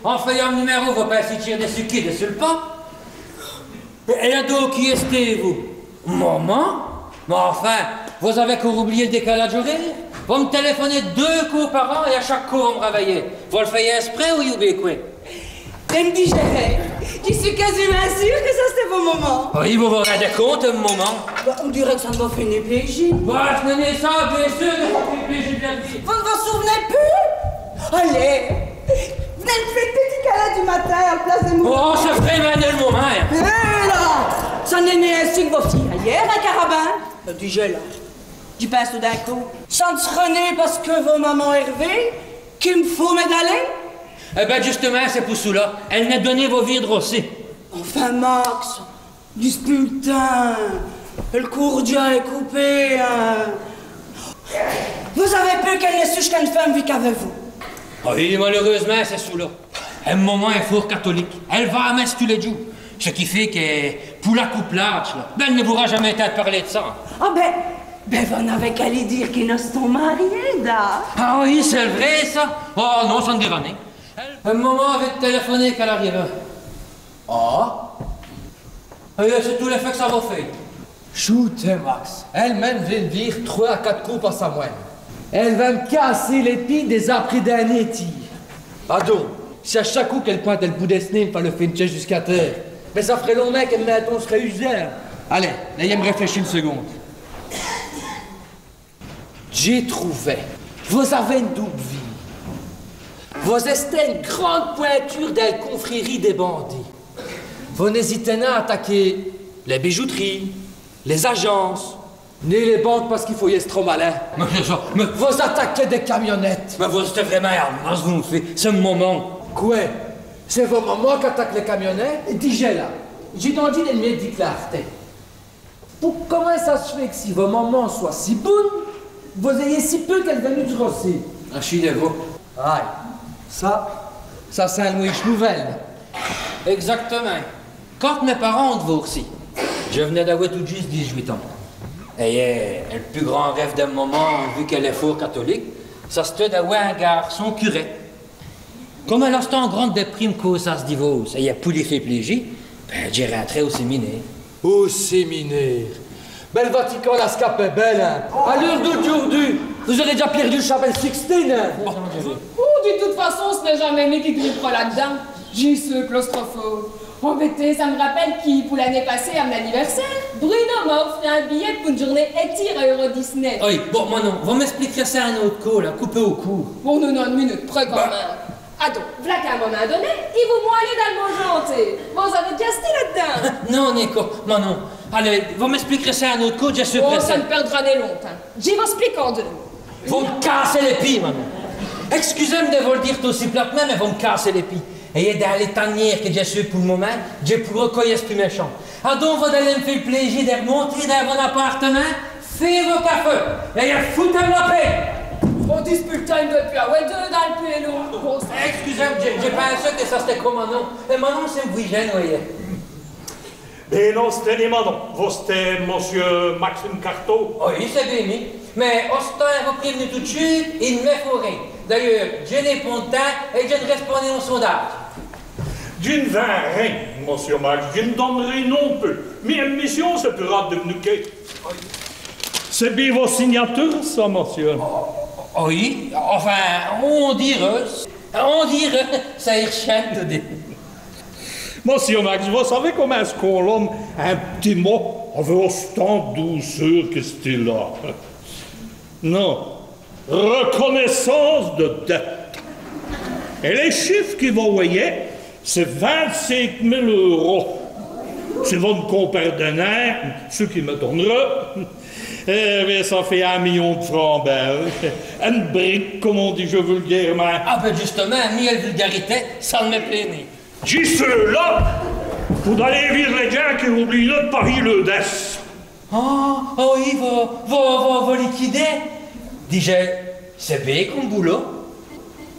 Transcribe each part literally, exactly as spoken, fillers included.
Enfin, i-gn-a in numèrô, vos pinsîz tchîr dissu quî, dissu l' pwint ? Èt adon, quî èstez-vous ? Moman ? Mins enfin, vos-avez co roubliyî l' dècaladje oraîre ? Vos m' tèlèfonez deûs côps par an èt a chaque côp vos m' rèvèyez. Vos l' fèyez èsprès ou bén qwè ? Èm dijez, dji seû quâsimint seûr qui ça c'èst vo moman. Oyi, vos vos rindez compte, moman ? Bah, on dîreut qu' ça n' vos fét nén pléji. Bah, ç' n'èst nén ça, bén seûr, ça n' vos fét nén pléji, bén seûr. Vos n' vos souv'nez pus ? Alez, v'nez m' fé in p'tit câlin du matin a l' place dè moman. Oh, ça f'reut bin l' moman, hin. Èt la, ça n'èst nén insi qu' vos f'tîz ayîr, hin, carabin ? Èm dijez la. Dji pinse tout d'in côp. Ça n' s'reut nén pace qui vo moman èst r'vèye qui m' faut m'èdaler ? Èt bén, djustumint, c'èst pou ça. Èle n'èst nén donnée vos vîr droci. Enfin, Max, dispû l' timps, èl coûrdja èst coupé, hin. Vos-avez peû qu'èle n' suche qu'ine feume vike avou vous ? Oyi, maleûreûsemint, c'èst ça. Èm moman èst fwért catolike. Èle va a mèsse tous lès djoûs. Ç' qui fét qui, pou l' coupladje, la, bén, èle n' voura jamés ètinde pârler d' ça. Ah bén, bén, vos n'avez qu'a lyi dîre qui nos s'tons mariés, da. Ah oyi, c'èst vré, ça. Oh non, ça n' dîrè nén. Èm moman vient d' tèlèfoner qu'èlle arive. Ah. Èt c'èst tout l'èfèt qu' ça vos fét. Choûtez, Max, èle-min.me vient d' vîr trwès a quate côps pa samwin.ne. Èle va m' casser lès pîds dès-aprédins-nés. Adon, si a chaque côp qu'èle pwinte èl bout dè s' nez, i m' faleut fé ène tchèsse jusqu'à têre, mins ça f'reut longmint qu'èm minton s'reut usé. Alez, lèyez-m' rèflèchi ène segonde. Dj'é trouvé. Vos-avez ène doube vîye. Vos-èstez ène grande pwinture dins l' confrérîye dès bandits. Vos n'èzitez nén a ataker lès bijouterîyes, lès-agences, nén lès banques pace qu'i faut yèsse trop malin. Mins c'èst ça, mins... Vos atakez dès camionètes. Mins vos-èstez vrémint in masse, vos, enfin, c'èst moman. Qwè ? C'èst vo moman qu'atake lès camionètes ? Dijez la, dj'é dandjî d'ène miète di clareté. Pou, comint ça s' fét qu' si vo moman sét si boune, vos-ayez si peû qu'èle vègne droci ? Achîdez-vous. Ây, ça, ça c'èst ène mwéche nouvèle. Ègzactèmint. Quand mès parents ont divôrcî, dji v'neu d'awè tout djusse dîh-wit ans. Èt, èt l' pus grand rève dè moman, vu qu'èle èst fwért catolike, ça c'èsteût d'awè in gârçon curé. Come èle a stu grande dèprime a cause dè s' divôrce, èt pou lyi fé pléji, bén, dj'é rintré au séminêre. Au séminêre ? Bén, l' Vatican l'a scapé bèle, hin. A l'eûre d'odjoûrdu, vos-aurîz dèdja pièrdu l' chapèle Sixtine, hin. Oh, di toute façon, ç' n'èst jamés mi qui grip'reu la-d'dins. Dji seû claustrophobe. Oh, bén, ça m' rapèle qui, pou l'anéye passéye, a m'n-anivèrsêre, Bruno m'a ofru in biyèt pou ène djoûrnéye ètîre a Euro Disney. Oyi, bon, mins non, vos m'èspliquerez ça in-ôte côp, la, coupez au coûrt. Bon, non, non, ène munute, près quand min.me. Adon, v'là qu'a in moman doné, i vaut mia aler dins l' manjantêye. Vos-avez dèdja stu la-d'dins ? Non, Nico, mins non. Alez, vos m'èspliquerez ça in-ôte côp, dji seû prèssé. Oh, ça n' pèrdra nén longtimps. Dji vos èsplique an deûs mots. Vos m' cassez lès pîds, mins non. Èscusez-m' dè vos l' dîre ossi platemint, mins vos m' cassez lès pîds. Èt dins lès taniéres qui dj' seû pou l' moman, dji n' poureu co yèsse pus mèchant. Adon, vos-alez m' fé l' pléji dè r'monter dins vo-n-apartemint, fé vo cafè, èt foutez-m' la pêche. Bon, dispû l' timps, i n' dwèt pus awè deûs dins l' pêlo. Bon, ça... Èscusez-m', dji, dji pinseû qui ça c'èsteût co Manon. Èt Manon, c'èst m' vwîjin.ne, vèyez. Bén non, ç' n'èst nén Manon. Vos-èstez Mossieû Maxime Carto ? Oyi, c'èst bén mi. Mins ostant vos prév'nu tout d' chûte, i n' mè faut rén. D'ayeûrs, dji n'é pont d' timps èt dji n' rèsponds nén aus sondâdjes. Dji n' vins rén, Mossieû Max, dji n' done rén non pus. Mi, èm mission, c'èst pus râde dè v'nu qué. C'èst bén vo signature, ça, mossieû ? Oyi, enfin, on dîreut, on dîreut, ça î r'chène toudi. Mossieû Max, vos savez comint ç' qu'on lome in p'tit mot avou ostant d' douceûr qui ç' ti-la ? Non. Reconnaissance de dette. Èt lès chifes qui vos vèyez, c'èst vint-cénq mile euros. Si vos n' compèrdez nén, ç' qui m'ètonereut, èt bén, ça fét in million d' francs bèljes. Ène brique, come on dit vulgairemint. Ah bén, djustumint, mi, èl vulgarité, ça n' mè plét nén. Dji seû la pou daler vîr lès djins qui oubliy'nut d' payî leû dèsse. Ah, ah oyi, vos, vos, vos, vos liquidez ? Dijèz, c'èst bén come boulot ?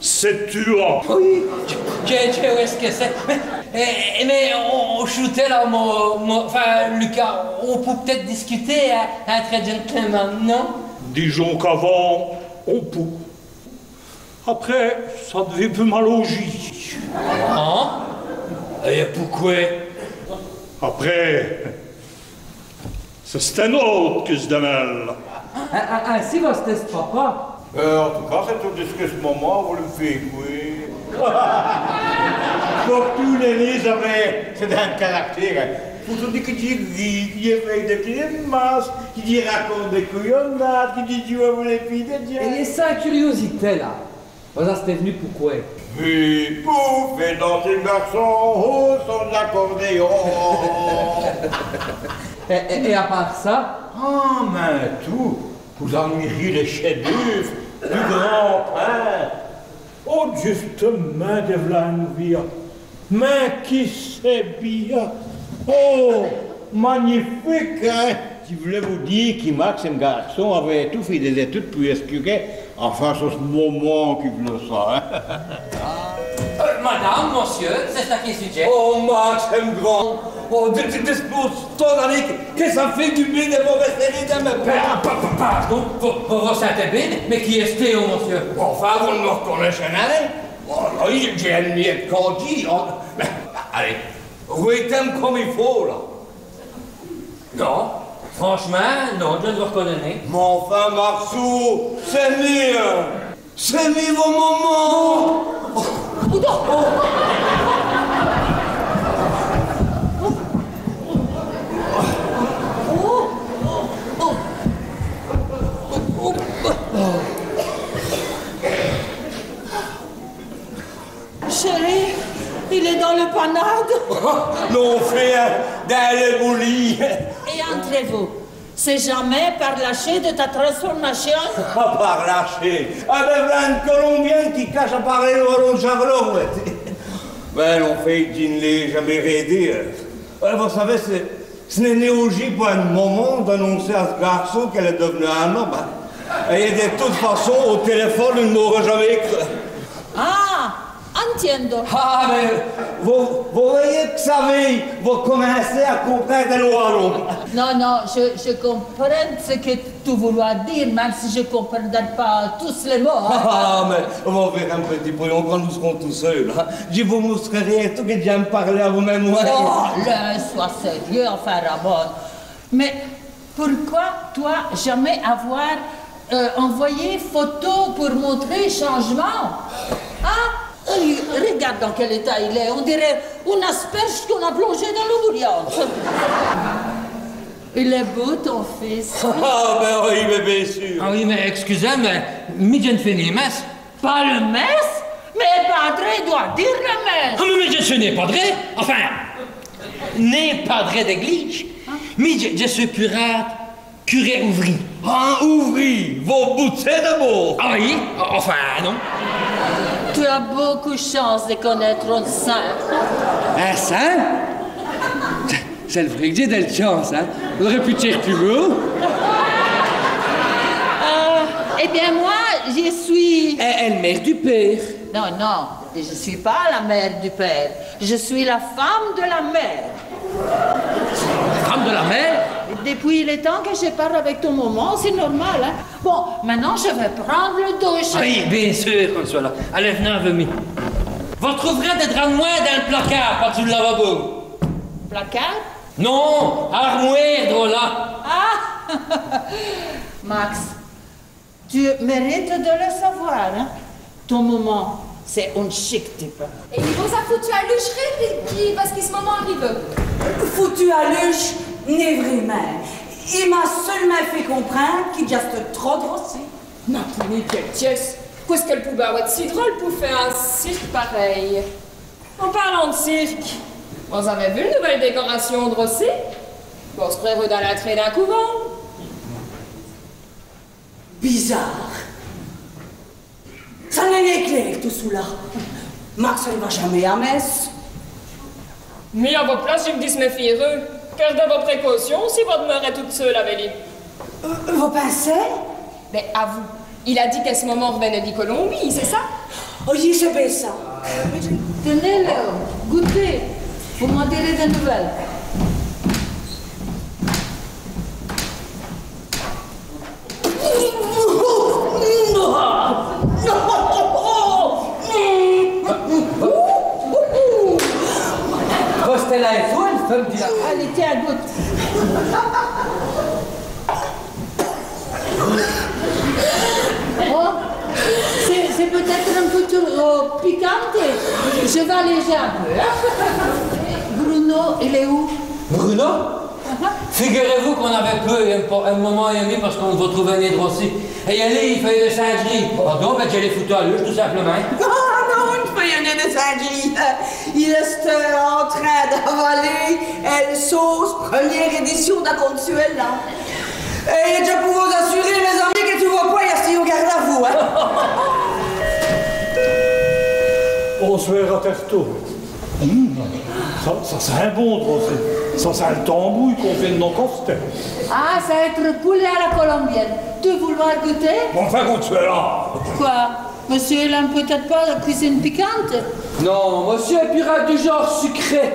C'èst tuwant. Oyi, dji, dji, dji vwè ç' qui c'èst. Mins, èt, èt, mins on, on choûtèt la, mo, mo, enfin, Lucas, on pout p't-ète discuter, hin, intrè gentlemen, non ? Dijons qu'avant, on pout. Après, ça d'vint pus malaujî. Ah ? Èt pouqwè ? Après, c'è-st-in-ôte qui s' dèmèle. Ah, ah, ah, si, vos-èstez s' papa. Euh, en tout cas, c'èst tot ç' qui ç' moman vout m' fé crwêre. Come tous lès, lès-omes, c'èst dins l' caractére, in. Faut toudis qu'i dîje ri, qu'i fêye dès grimasses, qu'i raconte dès coyonades, qu'i dîje djouwe avou lès fîyes dè djins. Èt lès cinq curiosités la, vos-èstez v'nu pouqwè ? Oui, pou fé dansî l' gârçon, oh, son accordéon. Èt, èt, èt à pârt ça ? Ah, mins tout, pou-z-admirer lès chefs-d'œuvre du grand peintre. Oh, djustumint, dè v'la ène via. Mins qui c'èst bia ! Oh, magnifique, in ? Dji v'leu vos dîre qui Max, èm gârçon, aveut ètout fét dès-ètudes pou èsse curé. Enfin, c'èst ç' moman qu'i v'leut ça, in ? Euh, madame, monsieur, c'est à quel sujet ? Oh, Max, èm grand. Oh, dji, dji, dji, pou ton-n-aler, qui ça fét du bén dè vos r'sèrer dins mès bras. Ah, pa-, pa-, pardon, vos, vos, vos sintez bén, mins qui èstez-ve, monsieur ? Enfin, vos n' m' r'conèchez nén ? Oh, non, dj'é ène miète candjî, in. Mins, alez, r'wêtez-m' come i faut, la. Non, franch'mint, non, dji n' vos r'conè nén. Mins enfin, Marceau, c'èst mi, in. C'èst mi vo moman. Chéri, il èst dins l' panade. Non fét, in, dins l' boulis. Èt intrè vous, c'èst jamés parlé d' ta transformâcion ? Parlé ? Ah bén, v'la in Colombiène qui cache à pârler l' walon d' Charlot, wè. Bén, non fét, dji n' l'é jamés rén dit. Wè, vos savez, c'èst, ci n'èst nén aujî pou in moman d'anoncî à ç' gârçon qu'èle èst div'nûwe in-ome, in. Èt di toute façon, au tèlèfone, i n' m'âreut jamés cru. Ah, entiendo. Ah, mins vos, vos vèyez qu' ça va, vos comincez à comprinde l' walon. Non, non, je, je comprends ce que tu voulais dire, même si je comprends pas tous les mots, hein. Ah, mins vos vèroz, in p'tit poyon, quand nos s'rons tout seûs, la, dji vos moustreré ètout qui dj'in.me pârler avou mès mwins. Oh, allez, sois sérieux, enfin, Ramon. Mais pourquoi toi jamais avoir, euh, envoyé photo pour montrer changement ? Hein ? Aïe, regarde dans quel état il est. On dirait une asperge qu'on a plongée dans l'eau bouillante. Il est beau, ton fils. Ah, bén oyi, mins bén sûr. Ah oyi, mins èscusez, mins mi dji n' fé nén l' mèsse. Pas l' mèsse ? Mins padre doit dire l' mèsse. Ah, mins, mins dji n' seû nén padre. Enfin, nén padre d'èglîje. Mi, dji, dji seû pus rade curé ouvrî. Ah, ouvrî, vos boutez d'abôrd. Ah oyi, enfin, non. Tu as beaucoup chance de connaître un saint. In sint ? C'èst vré qui dj'é dèl tchance, in. Vos-aurîz p'lu tchèr pus haut. Euh, eh bien, moi, je suis... Èl, èl mère du père. Non, non, je suis pas la mère du père. Je suis la femme de la mère. Femme de la mère ? Depuis le temps que je parle avec ton maman, c'est normal, hein. Bon, maintenant, je vais prendre le douche. Ah oyi, bén sûr, Consuela. Alez, v'nez avou mi. Vos troûverèz dès draps d' mwin dins l' placârd, pa-d'zous l' lavabo. Placârd ? Non, armwêre, drôle. Ah ! Max, tu mérites de le savoir, hein ? Ton maman, c'est un chic type. Èt i vos-a foutu à l'uch, ri, ri, pace qui ç' moman-la arive. Foutu à l'uch, nén vrémint. I m'a seûlmint fét comprinde qui dj'èsteu trop droci. Mins pou mi, quéle tièsse ! Qu'èst-ce qu'èle pout bén awè d' si drole pou fé in cirque parèy ? En pârlant d' cirque, vos-avez vu l' nouvèle décorâcion droci ? Bon, on s' crwêreut dins l'intréye d'in couvant. Bizâre. Ça n'èst nén clér, tout çoula. Max n'va jamés à mèsse. Mi, à vo place, dji m' dismèfiereû. Pèrdez vos précaucions si vos d'meurez toute seûle avou li. Euh, vos pinsez ? Bén, avou. Il a dit qu'è ç' moman i r'v'neut di Colombîye, c'èst ça ? Oyi, c'èst bén ça. Tenez, Léo, goûtez. Vos m'è direz dès nouvèles. Alez, tiens, goûte. Oh, c'est, c'est peut-être un peu trop piquant. Je vais alléger un peu, hein. Bruno, il est où ? Bruno ? Figurez-vous qu'on avait peur un, po- un moment et demi parce qu'on ne vous trouvait nén droci. Èt li, i faît dès sindj'rîyes. Adon, bin, dji l'é foutu à l'uch, tout simplemint. Ah non, i n' faît nén dès sindj'rîyes. Il est, euh, en train d'avaler, euh, l' sauce première édition da Consuela. Èt dji pou vos-assurer, mès-amis, qui tu vos pwèyes rester au garde-à-vous, hein. Bonsoir à tertous. Hum, ça, ça sint bon, droci. Ça sint l' tambouy qu'on vient d' nos costés. Ah, ça va être poulet à la colombienne. Tu vouloir goûter ? Bon, enfin, Consuela. Quoi ? Monsieur, il n'aime peut-être pas la cuisine piquante ? Non, monsieur est pirate du genre sucré.